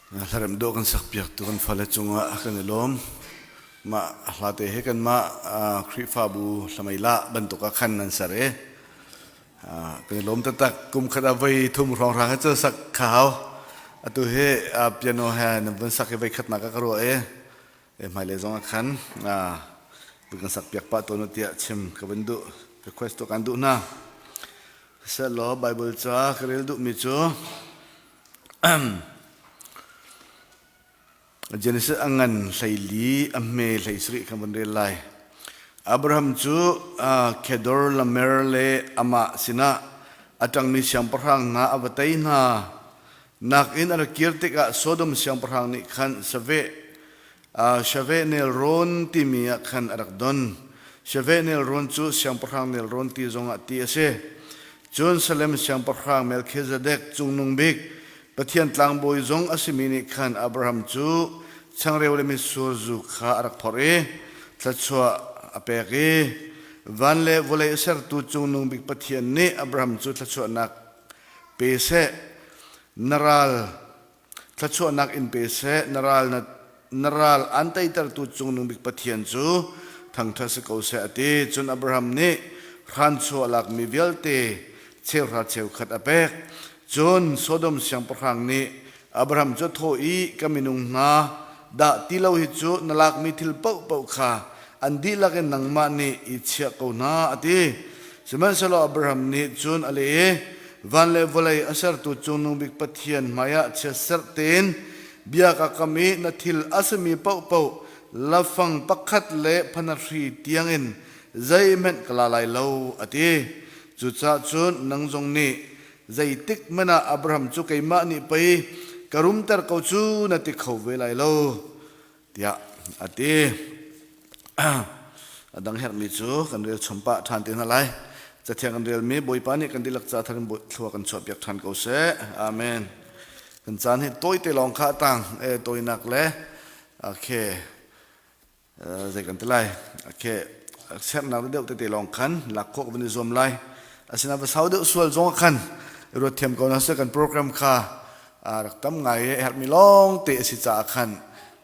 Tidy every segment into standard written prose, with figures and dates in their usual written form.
Hlarem dawh kan sakpiaktu kan fale cungah kan i lawm. Mah hla te hi kanmah Khrihfabu hlamei lah bantuk ah khan nan ser i kan i lawm taktak. Kum khat ah voi thum hrawnghrang hi cu sak kha hau. Atu hi piano he nan vun sak i voi khatnak ah ka ruah i hmailei zong ah khan vun kan sakpiak pah tawn u tiah chim ka vun duh. Request tuah kan duh hna. Sehlaw Bible ca ka rel duhmi cu Genesis a ngan 14 a hme 17 kan vun rel lai. Abraham cu Kedor Lamer le amah sinah a ṭangmi siangpahrang hna a va tei hna. Nakin a ra kir tikah Sodom siangpahrang nih khan Saveh Shaveh nelrawn timi ah khan a rak don. Shaveh nelrawn cu siangpahrang nelrawn ti zongah ti a si. Cun Salem siangpahrang Melchizedek cungnung bik Pathian tlangbawi zong a simi nih khan Abraham cu changreu le mitsur zu kha a rak phorh i thluachuah a pek i van le vawlei a sertu cungnung bik Pathian nih Abraham cu thluachuahnak pe seh, na ral Thluachuahnak in pe seh, na ral na, na ral an teitertu Cungnung Bik Pathian cu thangṭhat si ko seh, a ti. Cun Abraham nih hranchaw a lakmi vialte cheuhra cheukhat a pek. Cun Sodom siangpahrang nih Abraham cu a thawh i, Ka minung hna dah ti lo hi cu na lakmi thil paohpaoh kha an dihlak in nangmah nih i chiah ko hna, a ti. Sihmanhsehlaw Abraham nih cun a leh i, Van le vawlei a sertu Cungnung Bik Pathian hmaiah chiatserh tein bia ka kam i na thil a simi paohpaoh lafang pakhat le phanahri tiangin zeihmanh ka la lai lo, a ti. Cucaah cun nang zong nih zeitik hmanh ah Abraham cu keimah nih pei ka rumter ko cu na ti kho ve lai lo, tiah a ti. A dang herhmi cu kan rel chom pah ṭhan te hna lai. Cathiang kan relmi Bawipa nih kan dihlak ca thar in thlua kan chuahpiak ṭhan ko seh. Amen. Kan caan hi tawite lawng kha a tang. E tawinak le okay zei kan ti lai. Okay sernak deuh tete lawng khan lak khawh kan i zuam lai. Asinain va sau deuh sual zong ah khan ruat thiam ko na seh kan program kha rak tam ngai i herhmi lawng te a si caah khan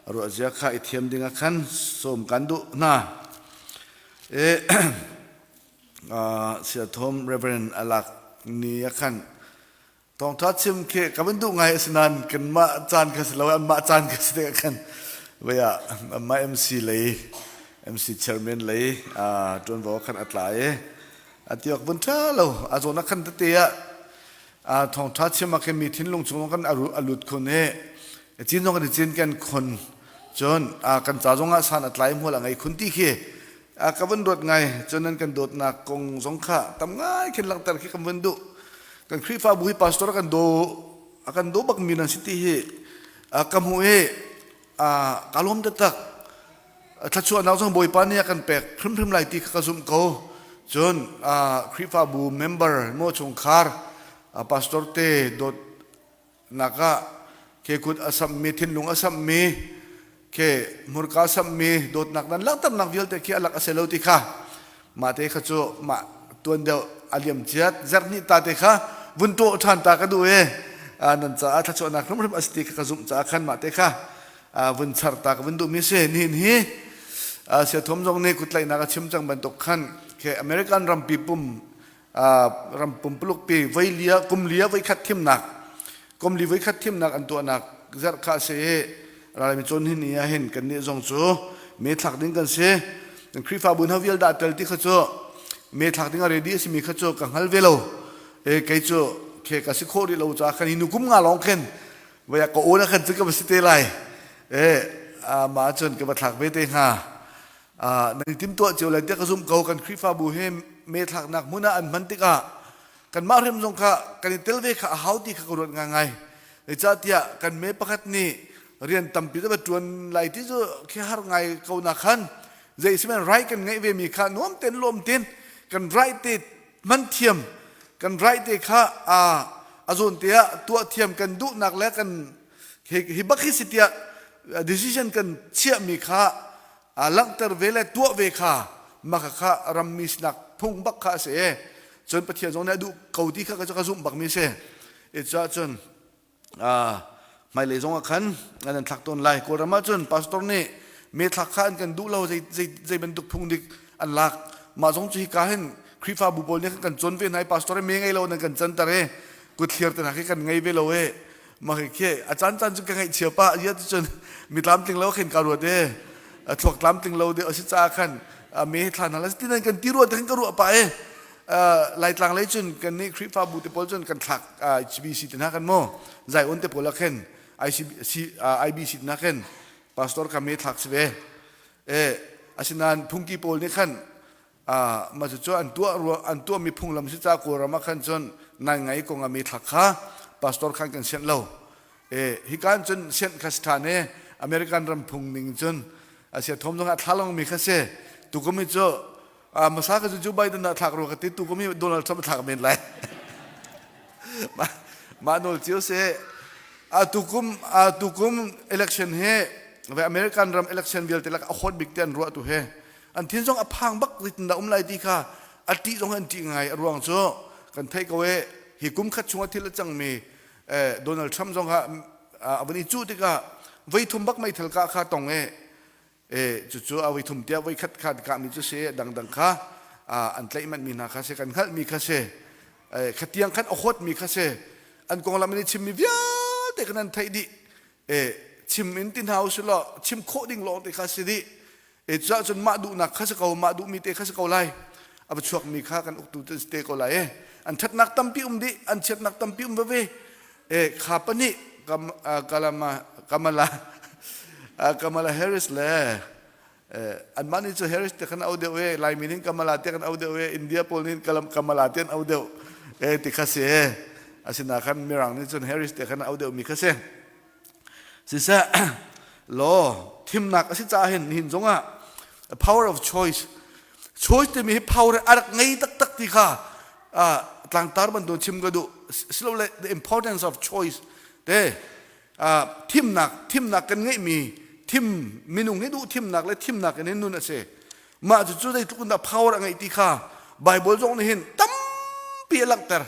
ruahzia kha i thiam ding ah khan sawm kan duh hna. E Siathom Reverend alak ni ah khan thawngtha chim khi ka van duh ngai asinain kanmah caan kha si lo anmah caan kha si tikah khan vei ah anmah MC lei MC chairman lei ṭuanvo khan a tla i a tiok vun ṭha lo a zawn ah khan tete ah Thawngṭha chim ah khin mi thinlung chung kan a lut khun i cin zong kan i cin kan khun cun kan ca zong ah san a tlai hmual a ngei khun ti khi ka vun ruat ngai cun nan kan dawtnak kong zong kha tam ngai khin langhter khi kan vun duh kan Khrihfabu hi pastor kan daw a kan daw bak mi nan si ti hi ka hmuh i ka lawm taktak Thluachuahnak zong Bawipa nih a kan pek hrimhrim lai ti kha ka zumh ko. Cun Khrihfabu member maw chungkhar pastor te dawtnak ah ke kut a samhmi thinlung a samhmi ke hmurka a samhmi dawtnak nan langhternak vialte khi a lak a si lo ti kha mah te kha cu mah tuan deuh a liam ciat zarh hnih ta te kha vun tuah ṭhan ta ka duh i nan caah thluachuahnak hrimhrim a si ti kha ka zumh caah khan mah te kha vun char ta ka vun duhmi si nihin hi Siathom zong nih kutlaihnak a chim cang bantuk khan ke American rampi pum ram pumpuluk pi voi lia kum lia voi khat thimnak kum li voi khat thimnak an tuahnak zarh kha si i ralmi cawn hin ni ah hin kan nih zong cu me thlak ding kan si kan Khrihfabu hna vial dah tel ti kha cu me thlak ding a ready a simi kha cu ka hngal ve lo e kei cu khe ka si khawh rih lo caah khan hi nu kum nga lawng khin Vai ka aw na khan cu ka va si te lai. E mah cun ka va thlak ve te hnga. Nan i timtuah cio lai tiah ka zumh ko kan Khrihfabu hi me thlaknak hmun ah an hman tikah kanmah hrim zong kha kan i tel ve kha a hau ti kha ka ruat ngaingai. Zeicahtiah kan me pakhat nih rian tampi va ṭuan lai ti cu khi har ngai ko na khan zei sihmanh rai kan ngeih ve mi kha nuam ten lawm ten kan rai te hman thiam kan right te kha a zawn te ah tuah thiam kan duhnak le kan hi bak hi si tiah decision kan chiahmi kha langhter ve le tuah ve kha maka kha rammi sinak phung bak kha a si e cun Pathian zong nih a duh ko ti kha ka zumh bakmi si e cun. Hmailei zong ah khan an an thlak tawn lai. Kawlram ah cun pastor nih me thlak kha an kan duh lo zei zei zei bantuk phung dik an lak. Mah zong cu hika hin Khrihfabu pawl nih kan cawn ve hna i pastor me ngei lo nan kan canter i kutthlir te hna khi kan ngei ve lo i mah khi a caan caan cu ka ngaihchia pah ia cun mi tlamtling lo khin ka ruat e thluak tlamtling lo deuh a si caah khan me thla hna la ti nan kan ti ruat khin ka ruah pah e Laitlang lei cun kan nih Khrihfabu te pawl cun kan thlak HBC te hna kan mu Zion te pawl ah khin ICC IBC te hna khin pastor ka me thlak si ve e asinain phungki pawl nih khan mah cu an tuah an tuahmi phunglam si ca Kawlram ah khan cun nai ngai kong ah me thlak kha pastor khan kan sianh lo e hikan cun sianh kha si ṭhan e American ram phung ning cun asia thom zong ah thla mi kha si tukum hi cu masa ka cu Joe Biden ah thlak rua ka ti tukum hi Donald Trump thlak men lai mah nawl cio si tukum tukum election hi American ram election vialte lak a hot bik te an ruah tu he an thin zong a phang bak zeitin dah um lai ti kha a ṭih zong an ṭih ngai a ruang cu kan theih ko e hi kum khat chung a thil a cangmi Donald Trump zong kha a van i cuh tikah voithum bak meithal kah kha tong e e cucu a voithum tiah voikhat kha kahmi cu si dangdang kha an tlaih manh mi hna kha si kan hngalhmi kha si khatiang khan a hawtmi kha si an konglam in i chimmi vialte kan an theih dih e chim in ti hna usilaw chim khawh ding lawng te kha si dih e cuah cun mah duhnak kha si ko mah duhmi te kha si ko lai a va chuakmi kha kan uktu te te ko lai e an ṭhatnak tampi um dih an chiatnak tampi um veve e kha pahnih kalama Kamala Kamala Harris le anmah nih cu Harris te khan au deuh e Laimi nih Kamala te kan au deuh e India pawl nih Kamala te an au deuh e ti kha si e asina khan mirang nih cun Harris te khan au deuh mi kha si siseh law thimnak a si caah hin nihin zongah power of choice choice timi hi power a rak ngei taktak ti kha tlangtar bantuk chim ka duh silole the importance of choice te thimnak thimnak kan ngeihmi thim minung hi duh thimnak le thimnak in nun a si mah cu cu zeitluk in dah power a ngeih ti kha Bible zong nih hin tampi a langhter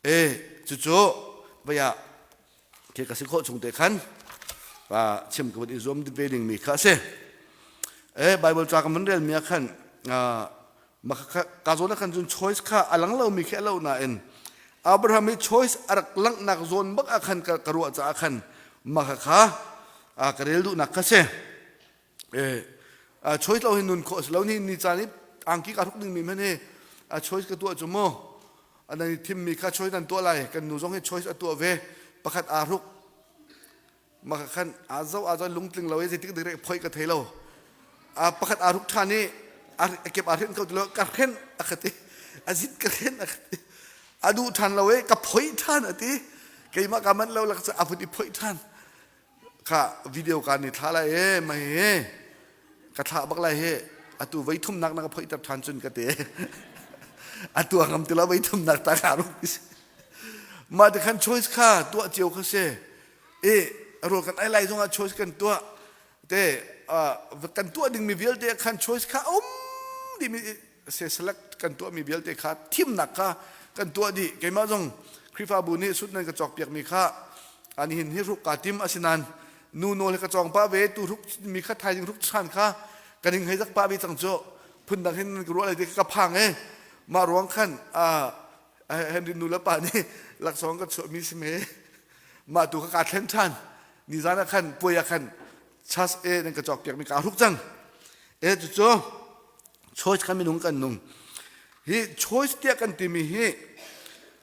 e cucu vaya khi ka si khawh chung te khan pa chim ka i zuam ve ding mi kha a si e Bible ca ka mun rel mi ah khan ka zawn ah khan cun choice kha a lang lomi khi a lo nain Abraham i choice a rak langhnak zawn bak ah khan ka ruah caah khan mah kha ka rel duhnak kha si choice lo hin nun khawh a si lo ni ni caan i angki ka hruk dingmi hmanh hi a choice ka tuah cu mu an i thimmi kha choice nan tuah lai kan nu zong hi choice a tuah ve pakhat aa hruk maka khan aa zo aa zo lungtling lo i zeitik dik phoi ka thei lo a pakhat aa ruk ṭhan i a kep aa hren ko ti lo ka hren a ka ti a zit ka hren a ka ti a duh ṭhan lo i ka phoi ṭhan a ti keimah ka manh lo lak cu a vun i phoi ṭhan kha video ka ni thla lai e mai he ka thlah bak lai he atu vei thumnak na ka phoi ter ṭhan cun ka ti atu a ngam ti lo vei thumnak ta ka ruk mah ti khan choice kha tuah cio kha si i rawl kan ei lai zongah choice kan tuah te kan tuah dingmi vialte khan choice kha a um dimi se select kan tuahmi vialte kha thimnak kha kan tuah dih keimah zong Khrihfabu nih sut nan ka cawk piakmi kha ani hin hi hruk kaa tim asinain nu nawl he ka cawng pah ve tu hruk mi kha thaizing hruk chan kha kan ing hei zak pah ve cang cu phundang hin ka ruah lai ti ka phang e mah ruang khan Henry nu le pa nih laksawng ka chuahmi si me mah tu kha kaa thlen ṭhan nizan ah khan puai ah khan chas e nan ka cawk piakmi kaa hruk cang e cucu choice kha minung kan nung hi choice tiah kan timi hi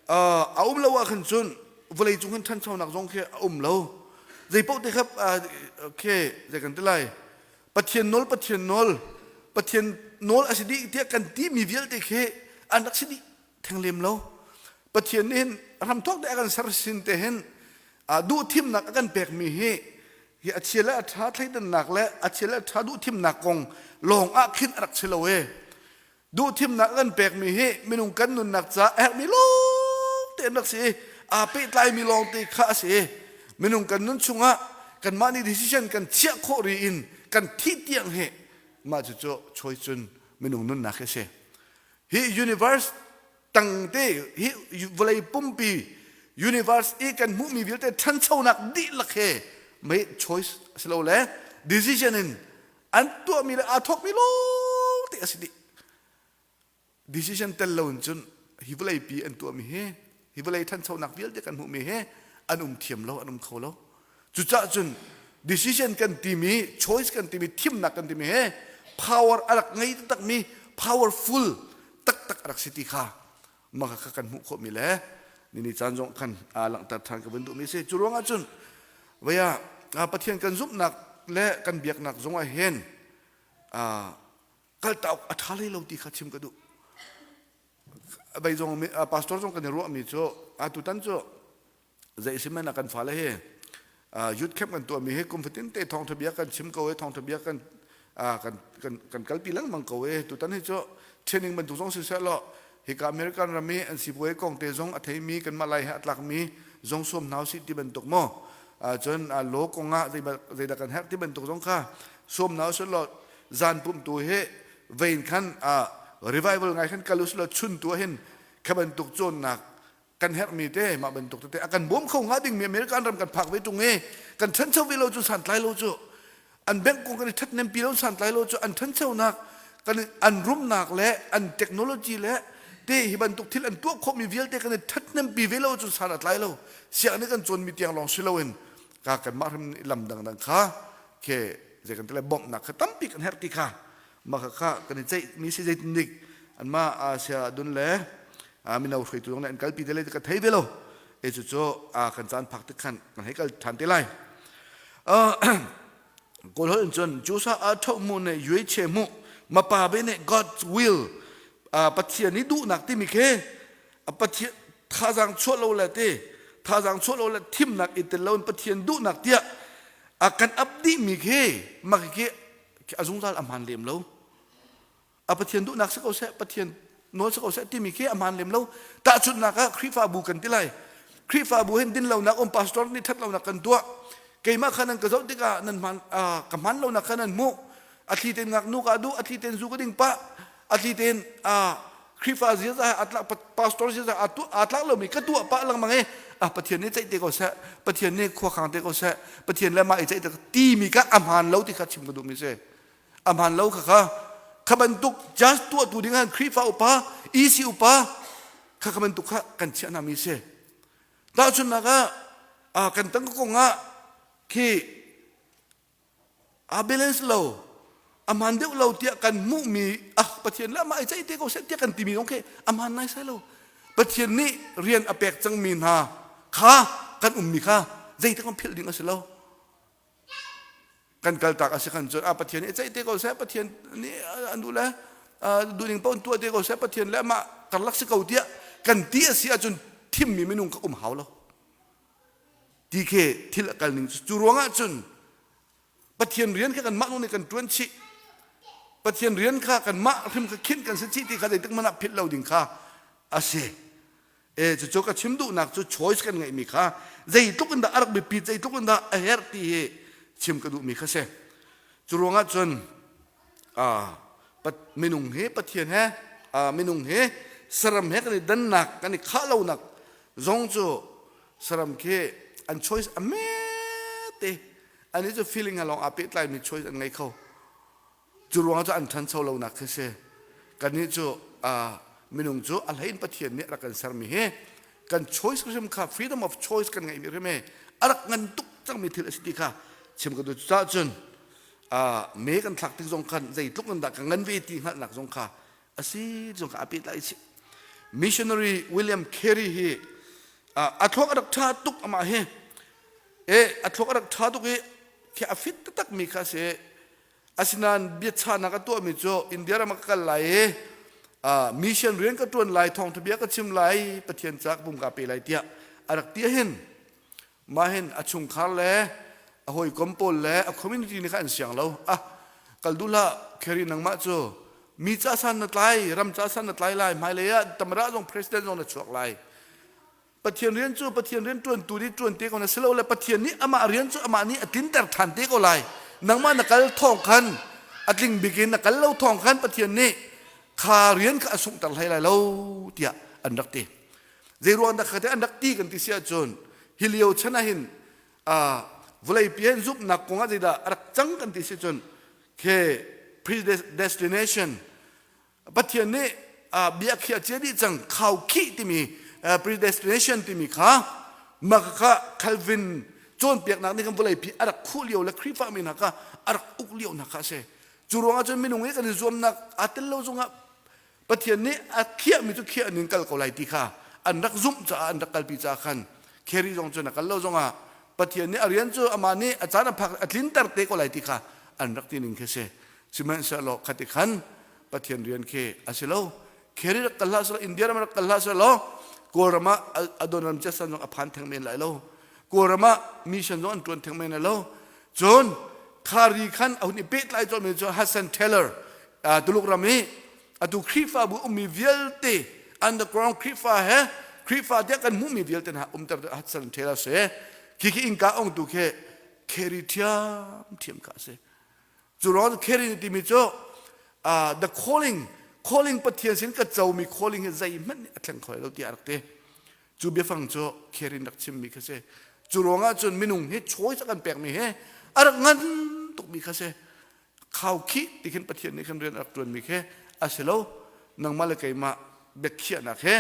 a um lo ah khan cun vawlei cung kan ṭhanchonak zong khi a um lo zei paoh te kha khi zei kan ti lai Pathian nawl Pathian nawl Pathian nawl a si dih tiah kan timi vialte khi an rak si dih theng lem lo Pathian nih hin ramthok te a kan ser sin te hin duhthimnak a kan pekmi hi hi a chia le a ṭha thleidannak le a chia le a ṭha duhthimnak kong lawng ah khin a rak si lo e duhthimnak a kan pekmi hi minung kan nunnak ca a herhmi lawng te an rak si i aa pehtlaimi lawng te kha a si i minung kan nun chungah kanmah nih decision kan chiah khawh ri in kan thih tiang hi mah cucu choice cun minung nunnak hi a si hi universe tangte hi vawlei pumpi. Universe i kan hmuhmi vialte ṭhanchonak dihlak he mei choice asilole decision in an tuahmi le aa thawkmi lawng te a si dih. Decision tel lo in cun hi vawlei pi an tuahmi hi hi vawlei ṭhanchonak vialte kan hmuhmi hi an um thiam lo, an um kho lo. Cucaah cun decision kan timi, choice kan timi, thimnak kan timi he power a rak ngei taktakmi powerful taktak a rak si ti kha mah kha kan hmuh khawhmi le nini caan zong khan aa langhter ṭhan ka vun duhmi a si. Cu ruangah cun vei ah Pathian kan zumhnak le kan biaknak zongah hin kaltak a ṭha hlei lo ti kha chim ka duh. Vei zong pastor zong kan i ruahmi cu atutan cu zei si men ah kan fale hi youth camp kan tuahmi hi kum fatin te thawngtha bia kan chim ko i thawngtha bia kan kan kan kan kalpi lengmang ko i tutan hi cu training bantuk zong siseh law hika American ram i an sipuai kong te zong a theimi kanmah lai he a tlakmi zong sawm hna usih ti bantuk maw cun law kong ah zeidah kan herh ti bantuk zong kha sawm hna usih law zan pumtu hi vein khan revival ngai khan kal usih law chun tu hin kha bantuk cawnnak kan herhmi te mah bantuk tete a kan bawm kho hnga dingmi American ram kan phak ve tung i kan ṭhancho ve lo cu santlai lo cu an bank kong kan i ṭhathnempi lo santlai lo cu an ṭhanchonak kan an rumnak le an technology le te hi bantuk thil an tuah khawhmi vialte kan i ṭhathnempi ve lo cu san a tlai lo siang nih kan cawnmi tiang lawng si loin ka kanmah hrim lam dangdang kha ke zei kan ti lai bawmhnak kha tampi kan herh ti kha mah kha kan i ceih mi si zeitindik anmah Asia dun le mino hruaitu zong nih an kalpi te lai ka thei ve lo e cu cu kan caan phak tik khan kan hei kal ṭhan te lai. Kawl holh in cun Joshua a tho mu ne yue che mu mapa be ne God's will Pathian i duhnak timi khi Pathian thazaang chuah lo le te thazaang chuah lo le thimnak i tel lo in Pathian duhnak tiah a kan ap dih mi khi mak khi a zungzal a hmaan lem lo. A Pathian duhnak si ko seh, Pathian nawl si ko seh timi khi a hmaan lem lo. Tahchunhnak ah Khrihfabu kan ti lai. Khrihfabu hin din lonak um pastor nih that lonak kan tuah. Keimah kha nan ka zoh tikah nan hmaan ka hmaan lonak kha nan hmuh. A thli tein ngaknu ka duh, a thli tein zu ka ding pah, a thli tein Khrihfa ziaza he pastor ziaza aa tlak lomi ka tuah pah lengmang i ah Pathian nih ceih te ko seh, Pathian nih khuakhang te ko seh, Pathian le mah i ceih te timi kha a hmaan lo ti kha chim ka duhmi si. A hmaan lo kha kha kha bantuk just tuahtu ding ah Khrihfa upa, EC upa kha kha bantuk kha kan chiah hna mi si. Tahchunhnak ah kan tangka kong ah khi aa balance lo a hmaan deuh lo tiah kan hmuhmi ah Pathian le amah i ceih te ko seh tiah kan timi zong khi a hmaan nai sai lo. Pathian nih rian a pek cangmi hna kha kan ummi kha zeitik kan philh ding a si lo. Kan kaltak a si khan cun ah Pathian nih ceih te ko seh Pathian nih an duh le duhning paoh tuah te ko seh Pathian le amah karlak si ko tiah kan ti a si ahcun thimmi minung ka um hau lo. Ti khi thil a kal ning cu cu ruangah cun Pathian rian kha kanmah nih kan ṭuan chih. Pathian rian kha kanmah hrim kha khinh kan si chih ti kha zeitik hmanh ah philh lo ding kha a si. E cucu ka chim duhnak cu choice kan ngeihmi kha zeitluk in dah a rak biapit zeitluk in dah a herh ti hi chim ka duhmi kha si. Cu ruangah cun minung hi Pathian he minung hi saram he kan i dannak kan i khah lonak zong cu saram khi an choice a mete ani cu feeling ha lawng aa pehtlaimi choice an ngei kho. Cu ruangah cu an ṭhancho lonak khi si. Kannih cu minung cu a hlei in Pathian nih a rak kan sermi hi kan choice hrim kha freedom of choice kan ngeihmi hrim hi a rak ngan tuk cangmi thil a si ti kha chim ka duh. Cucaah cun me kan thlak tik zong khan zeitluk in dah ka ngan ve ti hngalhnak zong kha a si zong kha a pehtlai chih. Missionary William Carey hi a thluak a rak ṭha tuk amah hi e a thluak a rak ṭha tuk i khi a fit taktak mi kha si. Asinain biachahnak a tuahmi cu India ram ah ka kal lai i mission rian ka ṭuan lai, thawngṭha bia ka chim lai, Pathian ca ka pum ka pe lai tiah a rak ti ahhin mah hin a chungkhar le a hawikom pawl le a community nih kha an siang lo. Ah kal duh hlah Carey nangmah cu mi ca san na tlai, ram ca san na tlai lai, hmailei ah tamara zong president zong na chuak lai. Pathian rian cu Pathian rian ṭuantu nih ṭuan te ko na si lo le Pathian nih amah rian cu amah nih a tlinter ṭhan te ko lai. Nangmah na kal thawng khan a tling bik in na kal lo thawng khan Pathian nih kha rian kha a sunghter hlei lai lo tiah an rak ti. Zei ruang dah kha an rak ti kan ti si ahcun hi lio chan ah hin vawlei pi hin zumhnak kong ah zeidah a rak cang kan ti si cun khe predestination Pathian nih bia khiah cia dih cang khau khih timi predestination timi kha mah kha Calvin cawnpiaknak nih kan vawlei pi a rak khuh lio le Khrihfa mi hna kha a rak uk lio hna kha a si. Cu ruangah cun minung i kan i zuamnak aa tel lo zongah Pathian nih a khiahmi cu khiah ning kal ko lai ti kha an rak zumh caah an rak kalpi caah khan Carry zong cun a kal lo zongah Pathian nih a rian cu amah nih a caan a phak a tlinter te ko lai ti kha an rak ti ning khi si. Sihmanhsehlaw khati khan Pathian rian khi a si lo. Carry rak kal hlah selaw India ram rak kal hlah selaw Kawlram ah Adonram Chiasan zong a phan theng men lai lo. Kawlram ah mission zong an ṭuan theng men lai lo. Cun khari khan a hun i pehtlai colhmi cu Hudson Taylor Tuluk ram i atu Khrihfabu ummi vialte underground Khrihfa he Khrihfa tiah kan hmuhmi vialte hna umter Hudson Taylor si. Khi khi innka ongtu khi Carry ṭhiamṭhiam kha a si. Cu ruang carry timi cu the calling calling Pathian sin ka comi calling hi zeihmanh nih a thleng kho lo tiah a rak ti. Cu biafang cu Karen rak chimmi kha si. Cu ruangah cun minung hi choice a kan pekmi hi a rak ngan tukmi kha si. Khau khih ti khin Pathian nih khan rian a rak ṭuanmi khi a si lo. Nangmah le keimah biakhiahnak he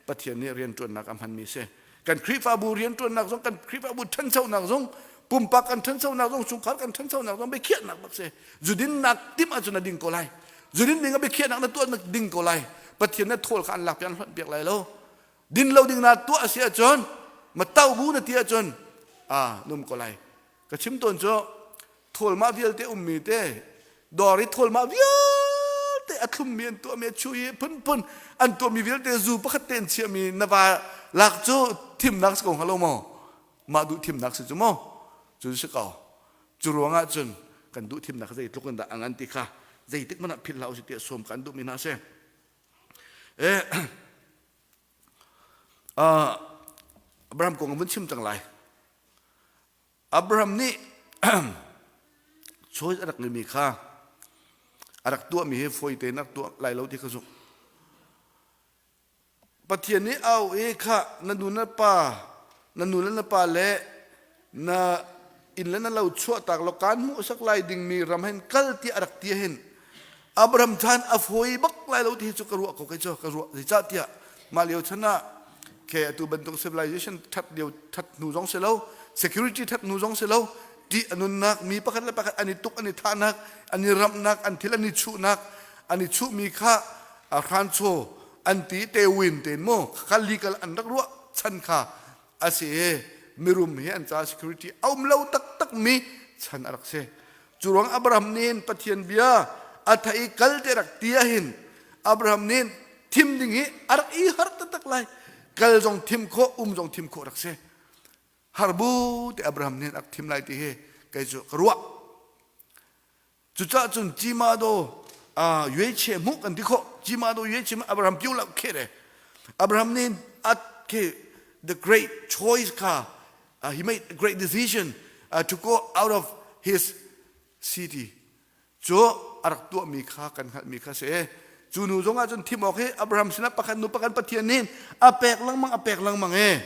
Pathian nih rian ṭuannak a hmanmi si. Kan Khrihfabu rian ṭuannak zong, kan Khrihfabu ṭhanchonak zong, pumpak kan ṭhanchonak zong, chungkhar kan ṭhanchonak zong biakhiahnak bak si. Zudinnak timh ahcun a ding ko lai. Zudin ding a biakhiahnak na tuah ding ko lai. Pathian na thawl kha an lak piak an hlonh piak lai lo. Din lo ding na tuah a si ahcun ma to bu na ti ahcun a num ko lai. Ka chim tawn cu thawlmah vialte ummi te dawr i thawlmah vialte a thlummi an tuahmi a chu i phunphun an tuahmi vialte zu pakhat te an chiahmi na va lak cu thimnak si ko hnga lo maw mah duh thimnak si cu maw cu si ko cu ruangah cun kan duh thimnak zeitluk in dah a ngan ti kha zeitik hmanh ah philh hlah usih tiah sawm kan duhmi hna si eh Abraham kong vun chim cang lai Abraham nih choice a rak ngeimi kha a rak tuahmi hi fawi tein a rak tuah lai lo ti ka zumh. Pathian nih au i kha na nu na pa na nu le na pa le na inn le na lo chuahtak law kaan hmuhsak lai dingmi ram hin kal tiah a rak ti hin Abraham chan a fawi bak lai lo ti hi cu ka ruah ko kei cu ka ruah zeicahtiah mah lio chan ah ke atu bantuk civilization that lio that hnu zong si lo security that hnu zong si lo ti a nunnak mi pakhat le pakhat an i tuk an i thahnak an i ramhnak an thil an i chuhnak an i chuhmi kha hranchaw an ti te win ten mu kha legal an rak ruah chan kha a si i mirum hi an ca security a um lo taktak mi chan a rak si cu ruang Abraham nih Pathian bia a thei kal te rak ti ahhin Abraham nih thim ding hi a rak i har taktak lai kal zong thim khawh um zong thim khawh rak si harbu te Abraham nih rak thim lai ti hi kei cu ka ruah Cucaah cun Cimado Yueche hmuh kan ti khawh. Cimado Yueche Abraham piu lo khe re. Abraham nih at ke the great choice kha uh, he made a great decision uh, to go out of his city. Cu a rak tuahmi kha kan hngalhmi kha si. Cu nu zong ah cun thim awk hi Abraham sinah pakhat nu pakhat Pathian nih a pek lengmang a pek lengmang e.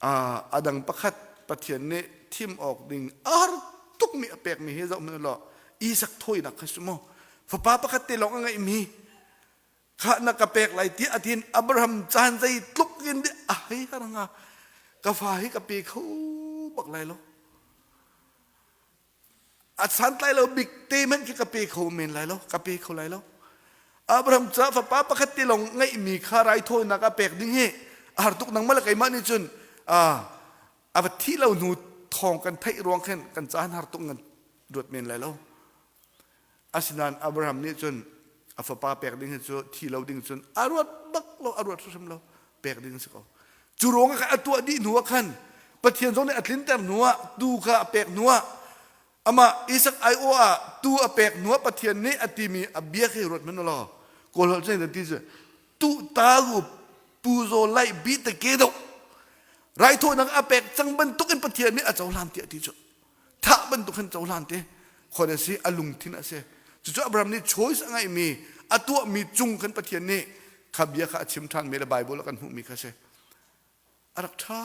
A dang pakhat Pathian nih thim awk ding a har tukmi a pekmi hi zoh hmanh u law Isak thawinak kha si maw fapa pakhat te lawng a ngeihmi kha na ka pek lai tiah a tin Abraham caan zeitluk in a hei har hnga ka fa hi ka pe kho bak lai lo A santlai lo bik te hmanh khi ka pe kho men lai lo, ka pe kho lai lo. Abraham ca fapa pakhat te lawng ngeihmi kha raithawinak a pek ding hi a har tuk nangmah le keimah nih cun a va thi lo hnu thawng kan theih ruang khin kan caan har tuk ngan ruat men lai lo. Asinain Abraham nih cun a fapa pek ding hi cu thi lo ding cun a ruat bak lo, a ruat hrimhrim lo, pek ding si ko. Cu ruang ah a tuah dih hnu ah khan Pathian zong nih a tlinter hnu ah tu kha a pek hnu ah amah Isak aiawh ah tu a pek hnu ah Pathian nih a timi a bia khi ruat hmanh law Kawl holh cun ti cu tu ta gu pu zaw lai bi te ke do raithawinak a pek cang bantuk in Pathian nih a cohlan tiah ti cu thah bantuk khan cohlan te khon a si a lungthin a si cucu Abraham nih choice a ngeihmi a tuahmi cung khan Pathian nih. Kha bia kha a chim ṭhanmi le Baibal ah kan hmuhmi kha si. A rak ṭha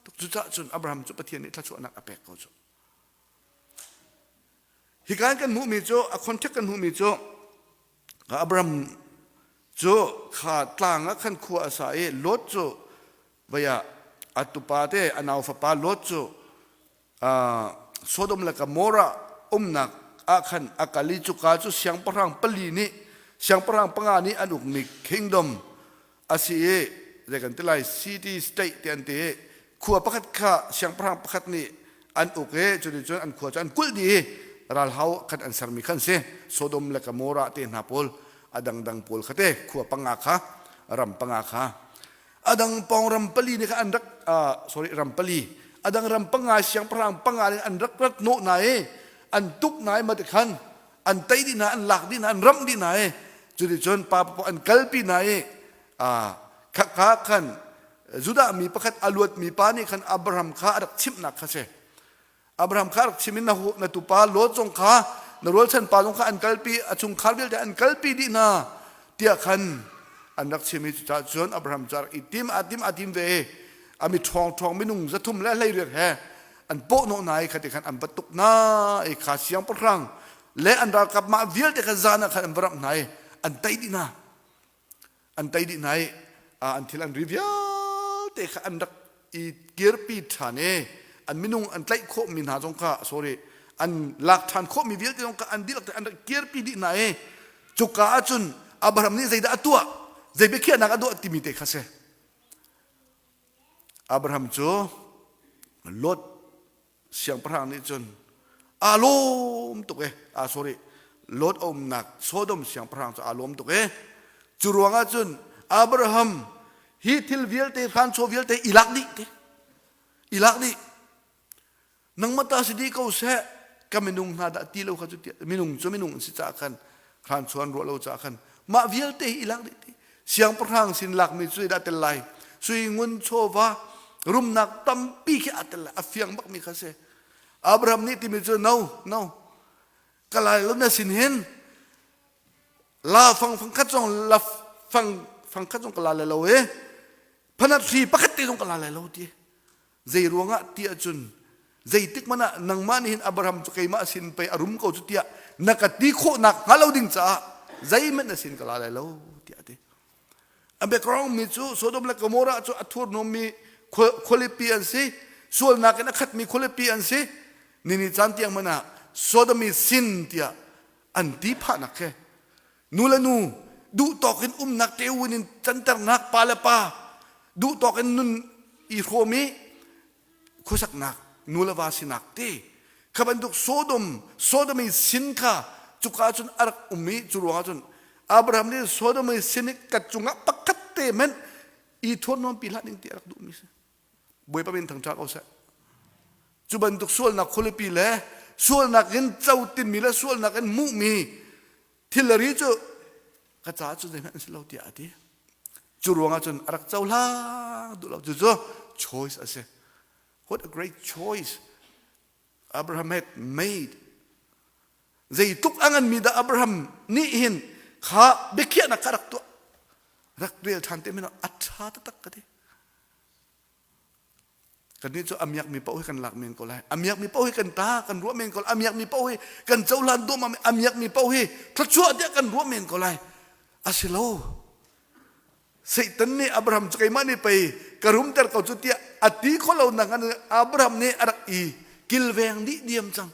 tuk. Cucaah cun Abraham cu Pathian nih thluachuahnak a pek ko cu. Hika in kan hmuhmi cu a contact kan hmuhmi cu Abraham cu kha tlang ah khan khua a sa i Lot cu vei ah a tupa te a nau fapa Lot cu Sodom le Gomorrah umnak ah khan a kal i cuka cu siangpahrang pali nih siangpahrang panga nih an ukmi kingdom a si i zei kan ti lai city state ti an ti i khua pakhat kha siangpahrang pakhat nih an uk i cuticun an khua cu an kulh dih i ralhau khan an sermi khan si. Sodom le Gomorrah te hna pawl a dangdang pawl kha te khua panga kha ram panga kha a dang pawng ram pali nih khan an rak sorry ram pali a dang ram panga siangpahrang panga nih an rak rat hnawh hna i an tuk hna i mati khan an tei dih hna an lak dih hna an ramh dih hna i cuticun pa paoh an kalpi hna i khakha khan Judah mi pakhat a luatmi pa nih khan Abraham kha a rak chimhnak kha si. Abraham kha rak chim in na, na tupa Lot zong kha na rualchan pa zong kha an kalpi a chungkhar vialte an kalpi dih hna tiah khan an rak chim i cucaah cun Abraham cu a rak i tim a tim a tim ve a mi ṭhawng ṭhawng minung 300 le 18 he an pawhnawh hna i khati khan an va tuk hna i kha siangpahrang le an ralkap mah vialte kha zan ah khan an va ramh hna i an tei dih hna. An tei dih hna i an thil an ri vialte kha an rak i kirpi ṭhan i an minung an tlaih khawhmi hna zong kha sorry an lak ṭhan khawhmi vialte zong kha an dihlak an rak kirpi dih hna i cuka ahcun Abraham nih zeidah a tuah zei biakhiahnak a tuah timi te kha si. Abraham cu Lot Siangpahrang nih cun aa lawm tuk e ah sorry Lot a umnak Sodom siangpahrang cu aa lawm tuk e cu ruangah cun Abraham hi thil vialte hranchaw vialte i lak dih te i lak dih nangmah ta si dih ko seh ka minung hna dah ti lo kha cu minung cu minung an si caah khan hranchaw an ruah lo caah khan mah vialte hi i lak dih ti Siangpahrang sin lakmi cu dah tel lai? Sui ngun chawva rumnak tampi khi aa tel lai. A fiang bakmi kha si. Abraham nih timi cu no, no. Ka lai lo na sin hin la fang fang khat zong la fang fang khat zong ka la lai lo e. Phanat hri pakhat te zong ka la lai lo ti. Zei ruangah ti ahcun zeitik hmanh ah nangmah nih hin Abraham cu keimah sin pei a rum ko cu tiah na ka ti khawhnak hnga lo ding caah zeihmanh na sin ka la lai lo tiah a ti. A background mi cu Sodom le Gomorrah cu a thurhnawmmi khualipi an si, sualnak in a khatmi khualipi an si. Nini caan tiang hmanh ah Sodomi sin tiah an ti phahnak khi nu le nu duh tawk in umnak tewin in canternak pa le pa duh tawk in nun i hrawm i khuasaknak nu le va sinak te kha bantuk Sodom Sodom i sin kha cuka cun a rak um i cu ruangah cun Abraham nih Sodom i sin i ka cungah pakhat te hmanh i thuannuam pi hlah ding ti a rak duhmi si. Bawipa min thangṭha ko seh. Cu bantuk sualnak khualipi le sualnak in cotinmi le sualnak in hmuhmi thil le ri cu ka caah cu zeihmanh an si lo tiah a ti. Cu ruangah cun a rak cohlang duh lo. Cucu choice a si. What a great choice Abraham had made. Zeitluk a nganmi dah Abraham nih hin kha biakhiahnak kha rak tuah. Rak rel ṭhan te men a ṭha taktak ka ti. Kannih cu a miakmi paoh hi kan lak men ko lai. A miakmi paoh hi kan ta kan ruah men ko lai. A miakmi paoh hi kan cohlan duahmah a miakmi paoh hi thluachuah tiah kan ruah men ko lai. A si lo. Satan nih Abraham cu keimah nih pei ka rumter ko cu tiah a ti kho lo nak Abraham nih a rak i kilveng dih diam cang.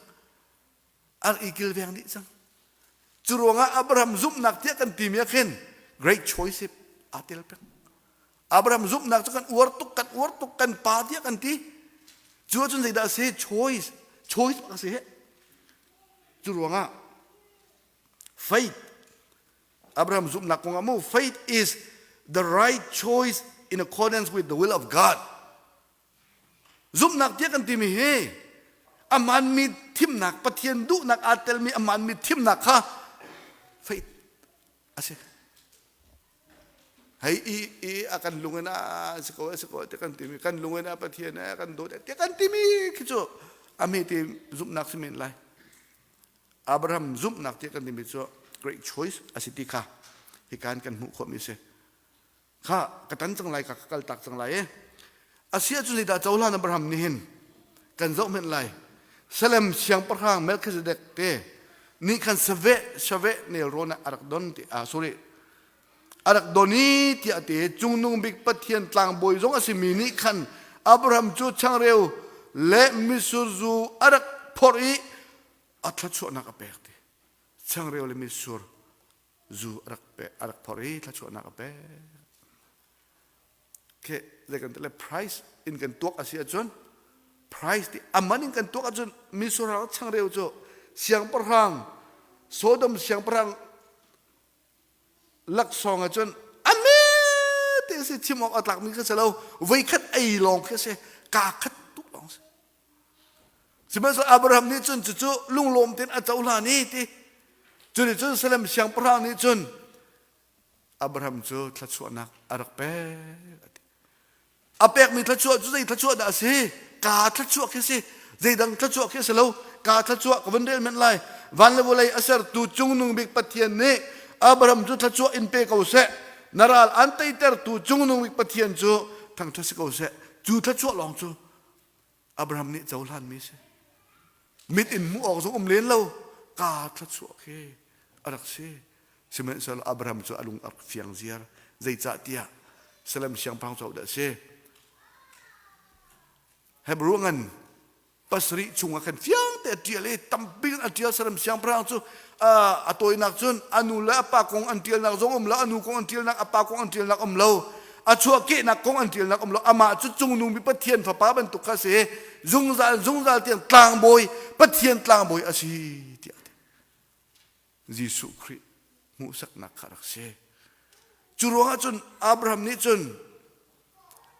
A rak i kilveng dih cang. Cu ruangah Abraham zumhnak tiah kan timi ah khin great choice aa tel peng. Abraham zumhnak cu kan uar tuk, kan uar tuk, kan pa tiah kan ti. Cu ahcun zeidah a si? Choice. Choice bak a si. Cu ruangah faith Abraham zumhnak kong ah mu faith is the right choice in accordance with the will of God. Zumhnak tiah kan timi hi a hmaanmi thimnak Pathian duhnak aa telmi a hmaanmi thimnak kha faith a si. Hei i i a kan lung in a si ko a si ko ti kan timi kan lung in a Pathian a kan dawt ti kan timi khi cu a hme te zumhnak si men lai. Abraham zumhnak ti kan timi cu great choice a si ti kha hikan kan hmuh khawhmi si. Kha ka tan cang lai ka ka kal tak cang lai e. Asia cu zeidah cohlan Abraham nih hin kan zoh hmenh lai. Salem siangpahrang Melchizedek te nih khan saveh saveh nelrawn ah a rak don ti ah sorry a rak don i tiah te cungnung bik Pathian tlangbawi zong a simi nih khan Abraham cu changreu le mitsur zu a rak phorh i a thluachuahnak a pek ti changreu le mitsur zu a rak pek a rak phorh i thluachuahnak a pek ke zei kan le price in kan tuak a si ahcun price ti aman in kan tuak ahcun mitsur changreu cu siangpahrang Sodom siangpahrang laksawng ahcun a me te si chim awk a tlakmi kha si lo voikhat ei lawng khi si kaa khat tuk lawng si sihmanhsehlaw Abraham nih cun cucu lunglawm tein a cohlan i ti cu nih cun Salem siangpahrang nih cun Abraham cu thluachuahnak a rak pek a ti A pekmi thluachuah cu zei thluachuah dah a si? Kaa thluachuah khi a si. Zeidang thluachuah khi a si lo. Kaa thluachuah ka vun rel hmanh lai. Van le vawlei a sertu cungnung bik Pathian nih Abraham cu thluachuah in pe ko seh. Na ral an teitertu cungnung bik Pathian cu thangṭhat si ko seh. Cu thluachuah lawng cu Abraham nih cohlanmi a si. Mit in hmuh awk zong um len lo. Kaa thluachuah khi a rak si. Sihmanhsehlaw Abraham cu a lung a rak fiang ziar. Zeicahtiah Salem siangpahrang cu dah a si? Hebrew ngan pasarih chungah khan fiang te a ṭial i tampi in a ṭial Salem siangpahrang cu a tawinak cun a nu le a pa kong an ṭialnak zong um lo, a nu kong an ṭialnak, a pa kong an ṭialnak um lo, a chuahkehnak kong an ṭialnak um lo. Amah cu cungnung mi Pathian fapa bantuk kha a si. Zungzal zungzal tiang tlangbawi, Pathian tlangbawi a si tiah a ti. Jesuh Khrih hmuhsaknak kha rak si. Cu ruangah cun Abraham nih cun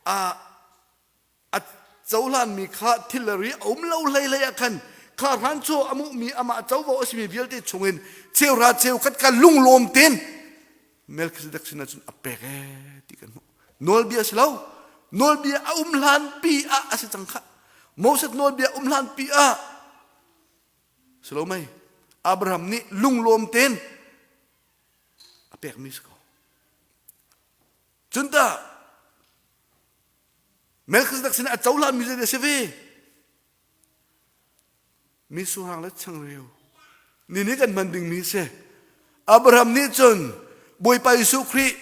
a a cohlanmi kha thil le ri a um lo hlei hlei ah khan kha hranchaw a hmuhmi amah covo a simi vialte chungin cheuhra cheukhat kha lunglawm tein Melchizedek sinah cun a pek ee ti kan hmuh. Nawlbia si lo. Nawlbia a um hlan pi ah a si cang kha. Moses nawlbia um hlan pi ah Si lo mei? Abraham nih lunglawm tein a pekmi si ko. Cun tah Melchizedek sinah a cohlanmi zei a si ve? Mi surang le changreu ni nih kan hman dingmi si. Abraham nih cun Bawipa Jesuh Khrih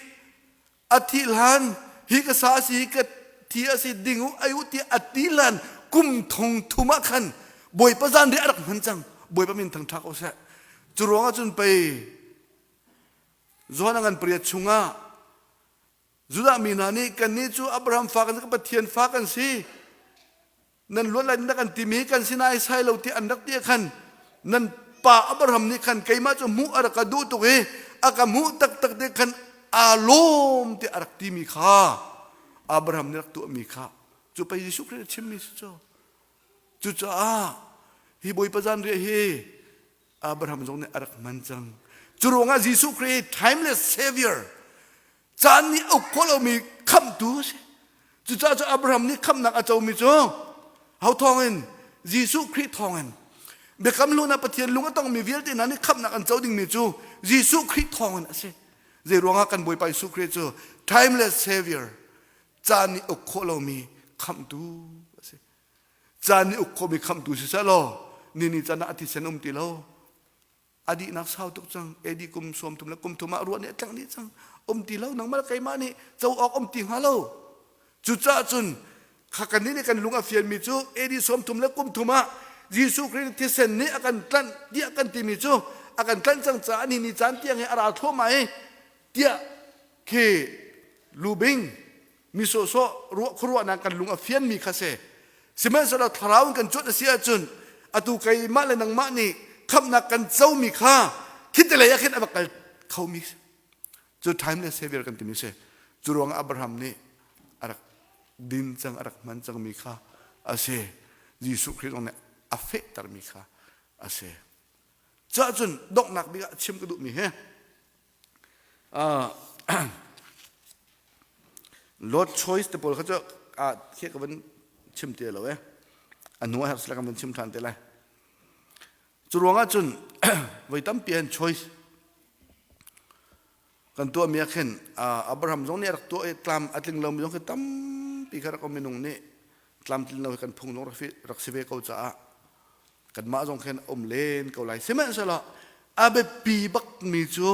a thih hlan hi ka sa a si hi ka thi a si ding u ai u ti a ti hlan kum thong thum ah khan Bawipa zanriah a rak hman cang Bawipa min thangṭha ko seh cu ruangah cun pei Johan a ngan pariat chungah Judah mi hna nih kannih cu Abraham fa kan si Pathian fa kan si nan luat lai na kan timi kan sinah ai sai lo ti an rak ti khan nan pa Abraham nih khan keimah cu hmuh a rak ka duh tuk i a ka hmuh taktak te khan aa lawm ti a rak timi kha Abraham nih rak tuahmi kha cu pei Jesuh Khrih a chimmi si cu cucaah hi Bawipa zanriah hi Abraham zong nih a rak hman cang cu ruangah Jesuh Khrih timeless savior Caan nih a uk khawh lomi khamhtu a si. Cucaah cu Abraham nih khamhnak a comi cu ho thawngin Jesuh Khrih thawngin biakam hlun ah Pathian lung a tongmi vialte hna nih khamhnak an co dingmi cu Jesuh Khrih thawngin a si. Zei ruangah kan Bawipa Jesuh Khrih cu timeless savior caan nih uk khawh lomi khamhtu a si. Caan nih uk khawhmi khamhtu si seh law ni ni caan ah a thisen um ti lo. A dihnak sau tuk cang. AD kum 30 le kum thum ah ruah nih a tlengh dih cang. Um ti lo nangmah le keimah nih co awk um ti hnga lo. Cucaah cun kha kannih nih kan lung a fianmi cu AD 30 le kum thum ah Jesuh Khrih thisen nih a kan tlanh tiah kan timi cu a kan tlanh cang caah ni ni caan tiang hi a ra thluahmah i tiah khi lubing mi sawhsawh ruah khuaruahnak kan lung a fianmi kha si sihmanhsehlaw thlarau in kan cuanh a si ahcun atu keimah le nangmah nih khamhnak kan comi kha khitelei ah khin a va kal khomi cu timeless savior kan timi si cu ruangah Abraham nih a rak din cang a rak hman cangmi kha a si Jesuh Khrih zong nih a fehtermi kha a si cuah cun donghnak bik ah chim ka duhmi hi Lord choice te pawl kha cu khi ka van chim te lo eh. A hnu ah herh kan van chim ṭhan te lai. Cu ruangah cun voi tampi an choice. Kan tuahmi ah khin Abraham zong nih a rak tuah i tlam a tling lomi zong khi tampi kha rak um minung nih tlamtlin lo hi kan phung zong rak si ve ko caah kanmah zong khin um len ko lai. Sihmanhsehlaw a biapi bakmi cu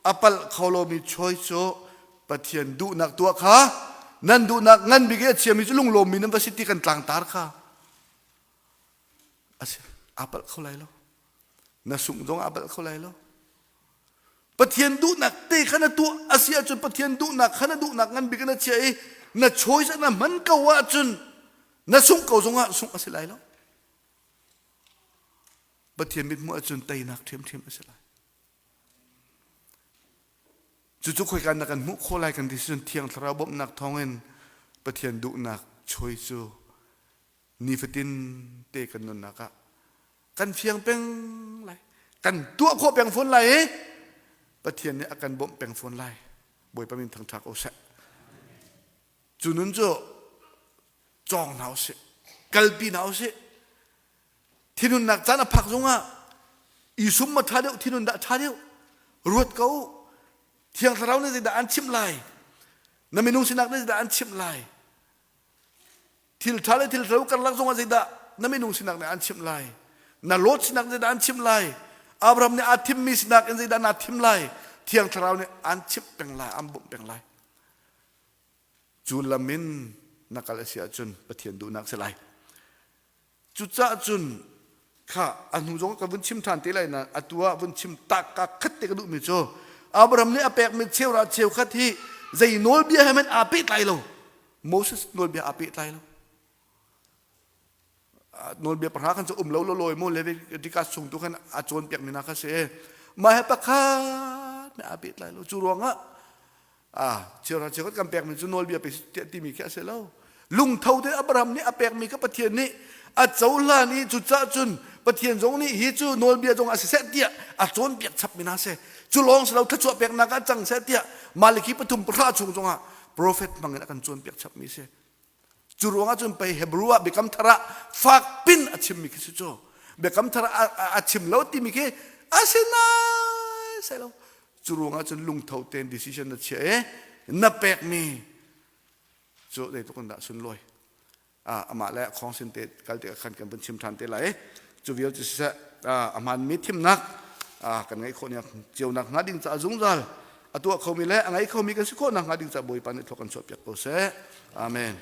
a palh kho lomi choice cu Pathian duhnak tuah kha nan duhnak ngan bik i a chiami cu lunglawmmi nan va si ti kan tlangtar kha a si aa palh kho lai lo. Na sungh zong aa palh kho lai lo. Pathian duhnak te kha na tuah a si ahcun Pathian duhnak kha na duhnak ngan bik in na chiah i na choice na hman ko ahcun na sungh ko zongah sungh a si lai lo. Pathian mithmuh ahcun teinak ṭhiamṭhiam a si lai. Cucu khoika na kan hmuh khawh lai kan ti cun Thiang Thlarau bawmhnak thawngin Pathian duhnak choice cu nifatin te kan nunnak ah kan fiang peng lai kan tuah khawh peng fawn lai i Pathian nih a kan bawmh peng fawn lai Bawipa min thangṭha ko seh cu nun cu cawng hna usih kalpi hna usih thinunnak caan a phak zongah isum ma ṭha deuh thinun dah ṭha deuh ruat ko Thiang Thlarau nih zeidah an chimh lai na minung sinak nih zeidah an chimh lai Thil ṭha le thil ṭhalo karlak zongah zeidah na minung sinak nih an chimh lai? Na Lot sinak zeidah an chimh lai? Abraham nih aa thimmi sinak in zeidah naa thim lai? Thiang Thlarau nih an chimh peng lai, an bawmh peng lai. Cu lam in na kal a si ahcun Pathian duhnak si lai. Cucaah cun kha a hnu zong ka vun chim ṭhan te lai nain atu ah vun chim tak ka khat te ka duhmi cu Abraham nih a pekmi cheuhra cheukhat hi zei nawlbia he hmanh aa pehtlai lo. Moses nawlbia aa pehtlai lo. Nawlbia pahra khan cu um lo lolawi mu Leviticus chung tu khan a cawnpiakmi hna kha si. Mah he pakhat nih aa pehtlai lo. Cu ruangah Ah, cheuhra cheukhat kan pekmi cu nawlbia pe timi khi a si lo. Lungtho te Abraham nih a pekmi kha Pathian nih a cohlan i cucaah cun Pathian zong nih hi cu nawlbia zong a si seh tiah a cawnpiak chapmi hna si. Cu lawng si lo thluachuah peknak ah cang seh tiah Maliki pathum pahra chung zongah profet hmangin a kan cawnpiak chapmi si. Cu ruangah cun pei Hebrew ah Biakam Thar ah fak pin a chimmi khi si cu. Biakam Thar ah a chim lo timi khi a si nai sai lo. Cu ruangah cun lungtho tein decision na chia i na pekmi cu zeitluk in dah sunlawi. Amah le khong sin te kal te khan kan vun chim ṭhan te lai. Cu vial cu siseh a hmaanmi thimnak kan ngeih khawh cio nak hnga ding caah zungzal a tuah khomi le a ngei khomi kan si khawh nakhnga ding caah Bawipa nih thluak kan chuahpiak ko seh. Amen.